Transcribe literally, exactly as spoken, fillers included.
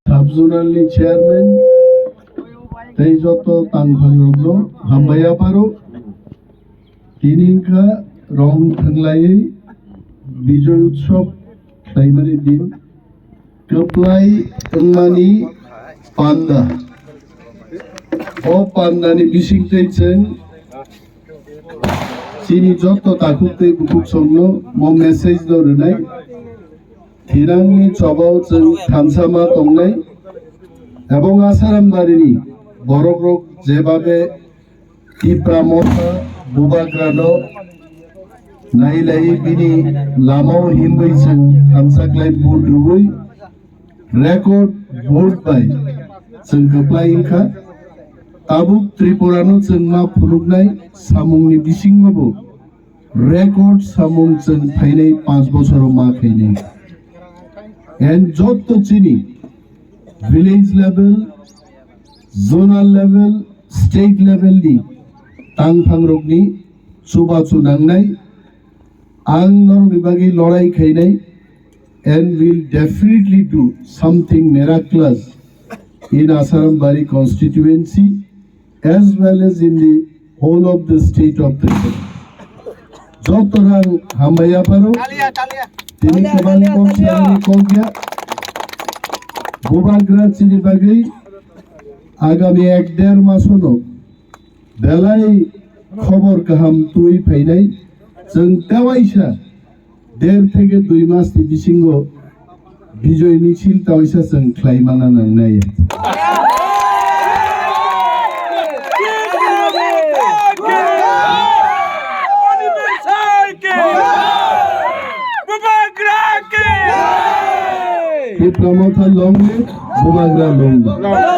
Sub-zonal ni chairman tei joto tangphangrokno hambai yapharo. Tini wngkha rong thwnglaiwi Bijoy Utsav khlaimani din. Kwplai wngmani panda. O pandani bisingtwi chwng chini joto takhuk tei bukhuk songno mo message no rwnai. Thinangni chobao chwng thansa ma tongnai. Ebong Asaram barini borokrok jebabe Tipra Motha Bubagrano nailai bini lamao himwi chwng thansa khlai vote rwui record vote bai chwng kwplai wngkha. Tabuk Tripurano chwng ma phunuknai samungni bisingobo record samung chwng phainai panch bochoro ma khainai. And jotto chini village level, zonal level, state level ni tangphangrokni chubachu nangnai. Ang norokni bagwi lorai khainai and will definitely do something miraculous in Asaram Bari constituency as well as in the whole of the state of Tripura. Jotorang hambai yapharo, tini kwbang kok sani kok ya. Bubagra chini bagwi agami ek der masono belai khobor kaham twi phainai. Chwng tewaisa der theke dui mas ni bisingo Bijoy michil tewaisa chwng khlai mana nangnai. Tipra Motha long live, Bubagra long live.